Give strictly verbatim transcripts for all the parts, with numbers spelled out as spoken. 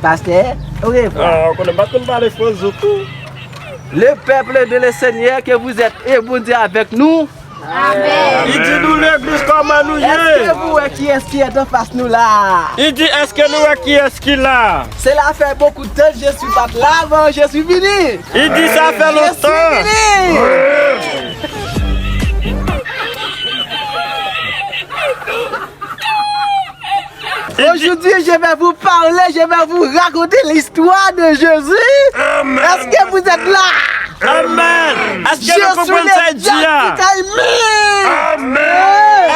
Pastè, orevwa. Ah, ou konnen m pa t konn pale fransè tou. Le peuple de le Seigneur, que vous êtes, et Bondye avèk nou. Amèn. Li di nou legliz kòman nou ye. Èske nou wè kiyès ki est en face nou la? Li di èske nou wè kiyès ki la? Cela fait beaucoup de temps je suis pas là avant, je suis venu. Li di sa fè lontan. Je suis venu. Aujourd'hui, je vais vous parler, je vais vous raconter l'histoire de Jésus. Amen. Est-ce que vous êtes là? Amen. Èske nou konprann sa l di a? Amen.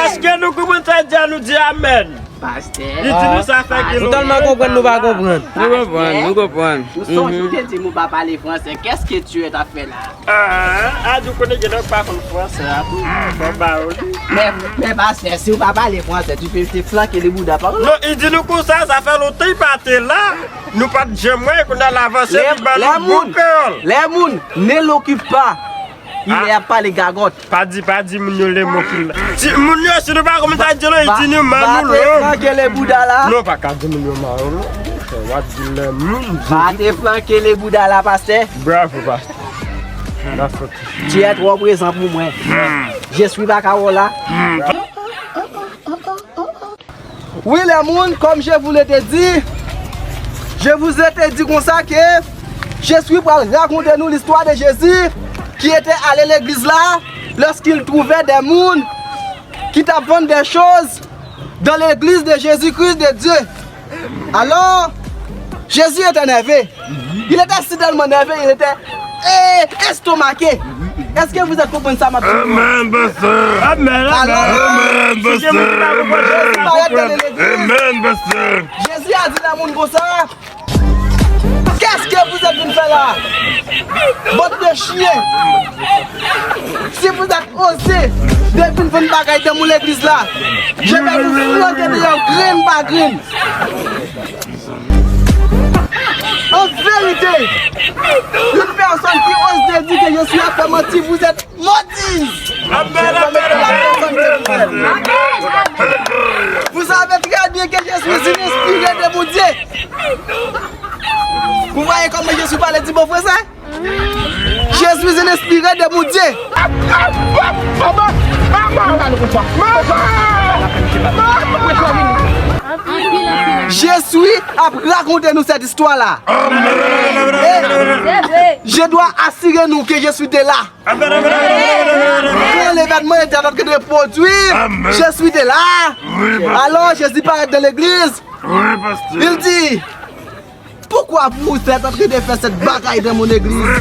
Èske nou konprann sa l di a? Nou di amen. Pastè. Li di nou sa fè ki nou tèlman konprann, nou pa konprann. Nou konprann, nou konprann. Ou sonje ou te di m ou pa pale fransè. Qu'est-ce que tu es à faire là? Ah, a di w konnen gen nèg pa konn fransè a tou. Fò ba yo li. Men, men pastè, si w pa pale fransè, tu peux te flanke le bouda pa. Non, li di nou konsa, sa fè lontan li pa te la. Nou pa t janm wè, kounye a l avanse, li ba nou bon kreyòl. Les moun, ne l'occupe pas. Il est à parler gagòt. Pa di, pa di moun yo le mo ki la. Si moun yo, si nou pa konprann sa di yo, li di nou manoulo. Pa te flanke le bouda la. Non, pa ka di moun yo manoulo. W ap di le moun. Pa te flanke le bouda la, pastè. Bravo, pastè. Tu es trop présent pour moi. Je suis pas Kawola. Wi, les moun, comme je vous l'ai dit, je vous ai dit konsa ke Jezi pral rakonte nou listwa de Jezi ki te ale legliz la, lorsqu'il trouvait des moun ki t ap vann des choses dans l'église de Jésus-Christ de Dieu. Alors, Jésus était énervé. Il était si tellement énervé, il était, eh, estomaqué. Est-ce que vous êtes compris ça, ma petite? Amen, pasteur. Amen, amen. Amen, pasteur. Amen. Amen, pasteur. Jésus a dit dans le monde comme ça, qu'est-ce que vous êtes venus faire là? Bande de chiens. Si vous êtes osé de vin vann bagay dans mon église là, je vais vous flanquer dehors, graine par graine. En vérité, une personne qui ose de dire que je suis à faire mentir, vous êtes maudit. Amen, amen, amen. Vous savez très bien que je suis inspiré de mon Dieu. Vous voyez comment je suis parlé du bon français? Je suis inspiré de mon Dieu. Je suis ap rakonte nou cette histoire là. Je dois assurer nous que je suis de là. Quand l'événement était en train de produire, je suis de là. Alors Jésus paraît dans l'église. Il dit, pourquoi vous êtes en train de faire cette bagaille dans mon église?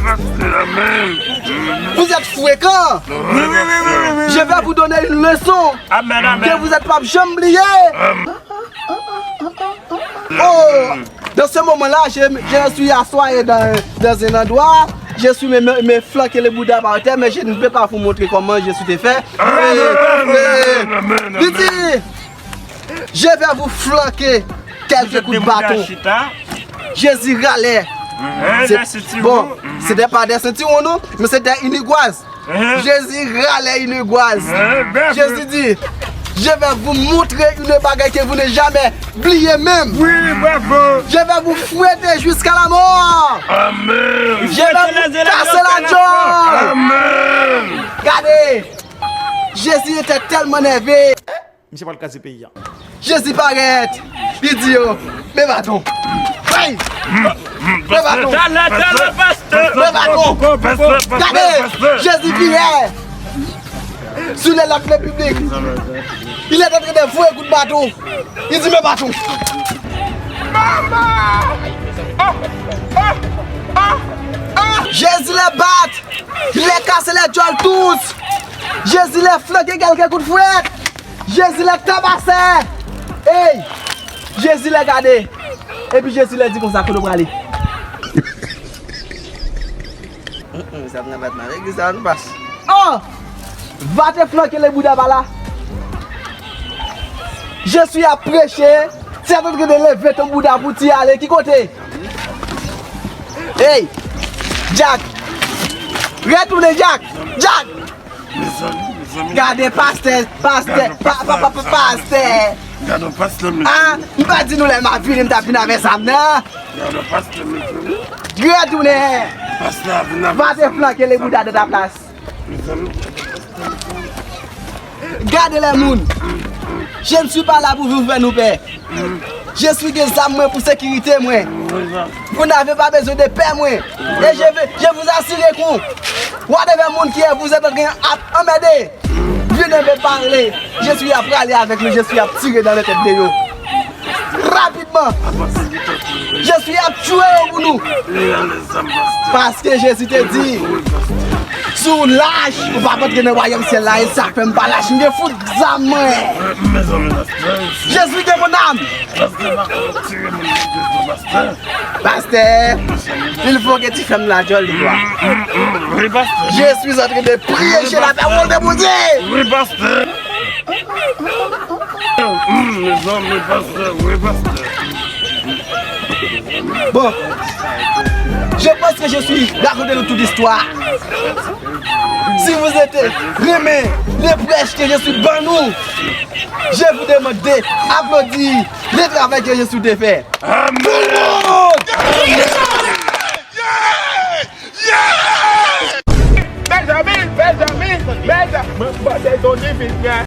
Vous êtes fréquent. Je vais vous donner une leçon que vous êtes pas jamais oublier. Oh, dans ce moment-là, je, je suis assoyé dans, dans un endroit. Je suis me, me, me flanquer le bouda par terre, mais je ne peux pas vous montrer comment je suis fait. Mais, mais, il dit, je vais vous flanquer quelques coups de bâton. Jezi rale. Bon, se te pa de sentiwon non, men se te inigwaz. Jezi rale inigwaz. Jezi di, je vais vous montrer une bagay que vous ne jamais bliye menm. Je vais vous fouetter jusqu'à la mort. Je vais vous casser la gueule. Gade, Jezi te tèlman nève. Misye pral kraze peyi a. Jezi parèt. Li di yo, men baton. Hey! Men baton. Talè, talè, pastè. Men baton. Gade, Jezi vire sou le lot le piblik. Il est en train de fouye kout baton. Li di, men baton. Jezi le bat. Li le kase le djòl tous. Jezi le flanke kèlke kout fwèt. Jezi le tabase. Ey! Jezi le gade. Epi Jezi le di konsa, kote w prale? Sa ap nan bat nan legliz sa nou pas. Oh! Va te flanke le bouda pa la. Je suis à prêcher. Ti atann de leve ton bouda pou ti ale. Ki kote? Ey! Jack! Retounen, Jack! Jack! Gade pastè, pastè, pa, pa, pa, pa, pastè. Gade yon pastè, mezanmi. Ah, m pa di nou lè m ap vini, m t ap vin avè zam nan. Gade yon pastè, mezanmi. Gran tounen. Pastè a vin avè zam. Va te flanke le bouda de ta plas. Mezanmi, gade yon pastè, mezanmi. Gade lè moun. Je ne suis pas là pour vous faire nou pè. Je suis gen zam mwen pou sekirite mwen. Vous n'avez pas besoin de pè mwen. Et je veux, je vous assure que whatever moun ki è, vous êtes en train ap anmède. Vin anbe pale. Je suis ap prale avèk nou, je suis ap tire nan tèt de yo. Rapidman. Je suis ap tchwe yo pou nou. Paske Jezi te di, si w lach, ou p ap antre nan wayòm syèl la, e sa fè m pa lach, m gen fout zam mwen. Jezi gen mon âme. Pastè, il faut que tu fermes la gueule de toi. Je suis en train de prêcher la parole de Bondye. Bon, je pense que je suis raconté toute l'histoire. Si vous êtes renmen le prêche que je suis ban nou, je vous demande d'applaudir le travail que je suis de faire. Tout le monde! Mezanmi, mezanmi, mezanmi, mwen panse Tony vin pran